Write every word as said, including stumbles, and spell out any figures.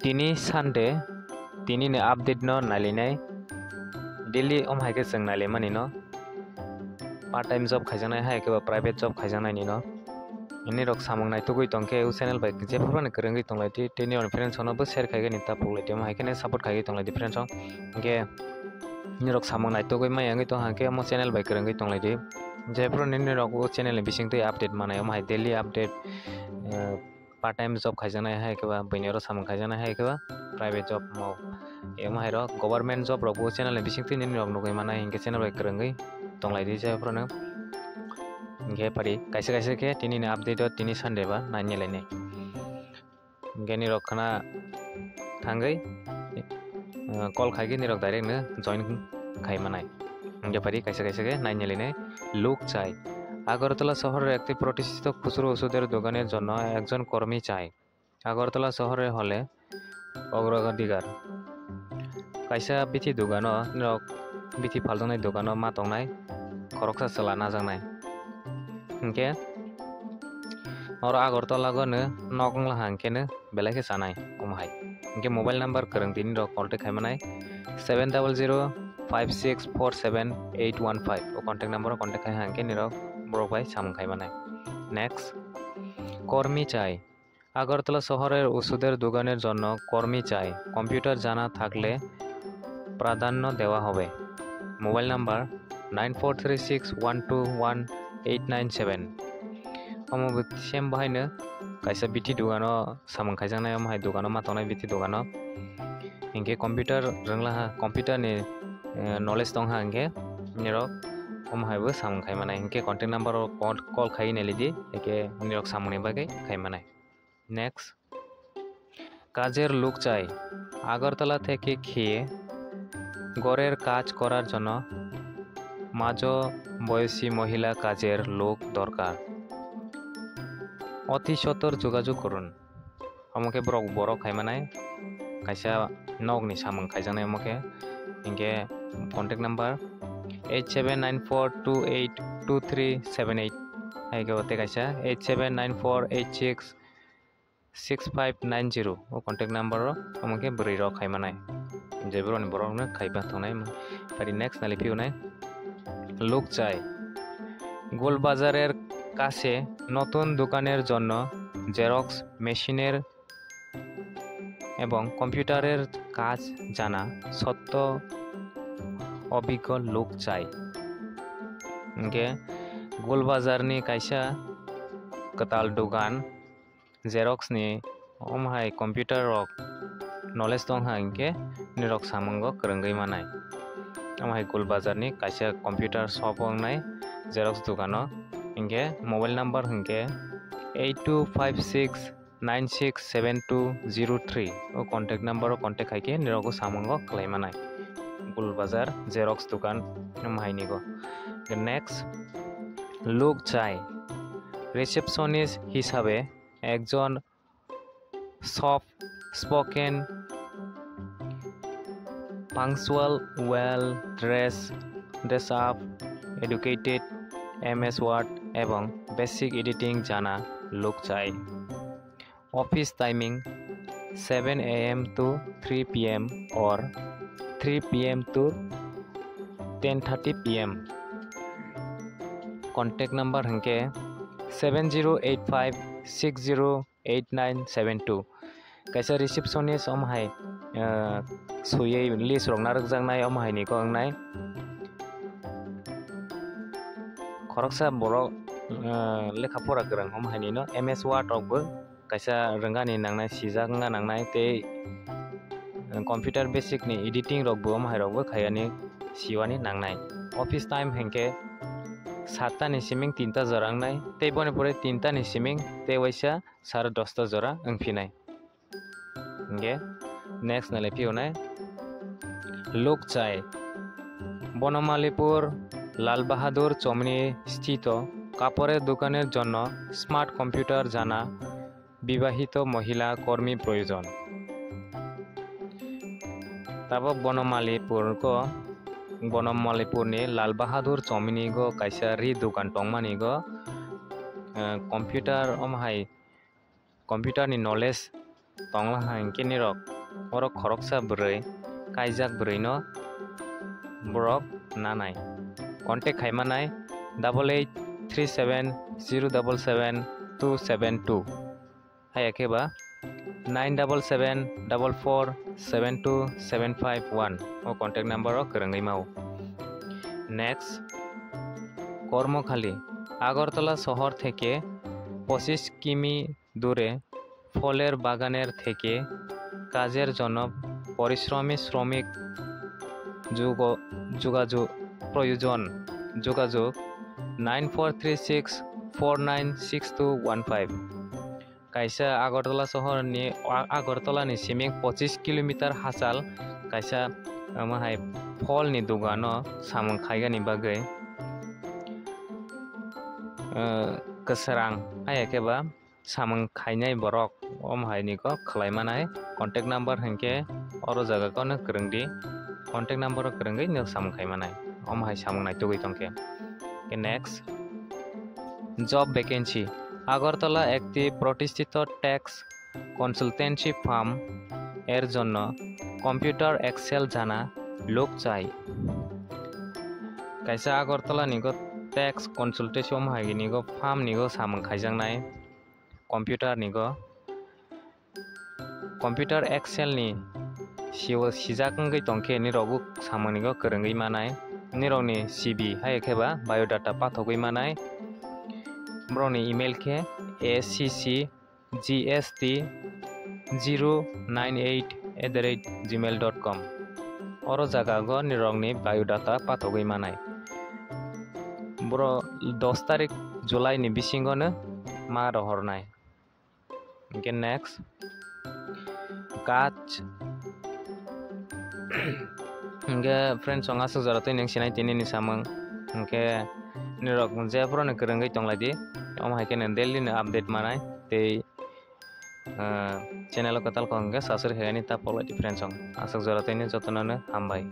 Tini Sunday, tini ni update no nailainai. Daily om hai khe chwng nailaimani no. Part time job khaijaknai hai khe ba private job khaijaknai ni no. Nini rok samung naitugwi tong khe o channel bai jephru ni kwrwngwi tong lai di. Tini on friends no bo share khai gani ta puk lai di. Om hai khe ne support khai gani tong lai di friends rok. Hingkhe nini rok samung naitugwi mai wngwi tong hai khe omo channel bai kwrwngwi tong lai di. Jephru nini rok o channel ni bisingtwi update manai om hai daily update. Eh, part time job khaijaknai hai khe ba buini oro samung khaijaknai hai khe ba private job mo emo hai rok government job rok bo channel ni bisingtwi nini rok nugwi manai hingkhe channel bai kwrwngwi tong lai di jai phuru no. Hingkhe pari kaisa kaisa khe tini ni update o tini Sunday ba nai ni lai nai. Hingkhe nini rok khna thangwi, eh, call khai khe nini rok direct no join khai manai. Hingkhe pari kaisa kaisa khe nai ni lai nai. Luk chai. Agartala শহরের একটি প্রতিষ্ঠিত খুচরো ওষুধের দোকানের জন্য একজন কর্মী চাই। আগরতলা শহরে হলে অগ্রাধিকার। Kaisa bithi dogano norok bithi phaljaknai dogano ma tongnai khoroksa chwla najaknai. Hinkhe oro Agartala gano nok wngla hang khe no belai khe chanai omo hai. Hinkhe mobile number kwrwng tini rok contact khai manai seven double zero five six four seven eight one five o contact number o contact khai hang khe nirok borok bai samung khai manai. Next, কর্মী চাই। আগরতলা শহরের ওষুধের দোকানের জন্য কর্মী চাই। কম্পিউটার জানা থাকলে প্রাধান্য দেওয়া হবে। Mobile number nine four three six one two one eight nine seven. Omo bo same bahaino kaisa bithi dogano samung khaijaknai, omo hai dogano ma tongnai bithi dogano. Hinkhe computer rwngla ha, computer ni, eh, knowledge tong ha hinkhe nirok omo hai bo samung khai manai. Hinkhe contact number o call, call khai nai lidi, hinkhe nirok samung ni bagwi khai manai. Next, কাজের লোক চাই। আগরতলা থেকে খেয়ে ঘরের কাজ করার জন্য মাঝ বয়সী মহিলা কাজের লোক দরকার। অতি সত্বর যোগাযোগ করুন। Omo khe borok, borok khai manai kaisa nokni samung khaijaknai omo khe. Hinkhe contact number eight seven nine four two eight two three seven eight, hai khe o tei kaisa eight seven nine four eight six six five nine zero o contact number o omo khe bwrwi rok khai manai, je borok ni borok no khai ma tongnai. Phai next nali phiyunai luk chai. গোলবাজারের কাছে নতুন দোকানের জন্য জেরক্স মেশিনের এবং কম্পিউটারের কাজ জানা সত্ত্বেও অভিজ্ঞ লোক চাই। Hinkhe Golbazar ni kaisa kwtal dogan, Xerox ni, omo hai computer rok knowledge tong ha hinkhe nirok samungo kwrwngwi manai. Omo hai Golbazar ni kaisa computer shop wngnai Xerox dogano, hinkhe mobile number hinkhe eight two five six nine six seven two zero three o contact number o contact khai khe nirok o samungo khlai manai. Golbazar Xerox dogan omo hai nigo. Next, লোক চাই। Receptionist হিসাবে একজন soft spoken, punctual, well dressed, dress up, educated, MS Word এবং basic editing জানা লোক চাই। Office timing seven A M to three P M or three P M to ten thirty P M. Contact number hinkhe seven zero eight five six zero eight nine seven two. Kaisa receptionist omo hai, ah, suywi list rok narwkjaknai omo hai ni kok wngnai. Khoroksa borok, ah, lekha pora kwrwng omo hai ni no M S Word rok bo kaisa rwngani nangnai, sijak wngna nangnai tei computer basic ni editing rok bo omo hai rok bo khaiyani siwani nangnai. Office time hinkhe satta ni siming tinta jora wngnai tei boni pore tinta ni siming tei waisa sare dosta jora wngphinai. Hinkhe next nale phiyunai লোক চাই। বনমালীপুর লাল বাহাদুর চমনি স্থিত কাপড়ের দোকানের জন্য smart computer জানা বিবাহিত মহিলা কর্মী প্রয়োজন। Tabok Bonomalipur ko, Bonomalipur ni Lal Bahadur Chomini go kaisa ri dogan tongmani go, eh, computer omo hai computer ni knowledge tongla hinkhe nirok Oro khoroksa bwrwi, kaijak bwrwino borok nanai. Contact khaimanai double eight three seven zero double seven two seven two. Haya khe ba nine double seven double four seven two seven five one o contact number o kwrwngwi mao. Next, কর্মখালী, আগরতলা শহর থেকে পঁচিশ কিমি দূরে ফলের বাগানের থেকে কাজের জন্য পরিশ্রমী শ্রমিক যোগ-, যোগাযোগ প্রয়োজন। যোগাযোগ nine four three six four nine six two one five. Kaisa Agartala sohorni, A-, Agartalani siming pochis kilometer hachal kaisa, omo hai pholni dogano samung khaigani bagwi, eh, kwsarang, haya khe ba samung khainai borok, omo hai niko khlai manai. Contact number hinkhe oro jaga kono kwrwng di, contact number o kwrwngwi nwk samung khai manai, omo hai samung naitugwi tongkhe. Next, job vacancy. Agartala একটি প্রতিষ্ঠিত tax consultancy firm এর জন্য computer Excel জানা লোক চাই। Kaisa Agartala nigo tax consultation omo hai nigo farm nigo samung khaijaknai computer nigo. Computer Excel ni sio sijak wngwi tongkhe nirok samung nigo kwrwngwi manai. Nirokni C V hai khe ba biodata pathogwi manai. Borokni email khe A C C G S T zero nine eight at the rate gmail dot com. Oro jaga go nirokni biodata pathogwi manai. Boro dos tarik July ni bisingo no ma rohornai. Hinkhe next, kaj. Hinkhe friends, ang aswk jora twi nwng sinai tini ni samung. Hinkhe nirok je phuru ni kwrwngwi tonglai di. Omo hai khe nwng daily ni update manai tei, ah, channel o kwtal kok hinkhe subscribe khaini ta pok lai di friends, ang aswk jora twi ni jotono no hambai.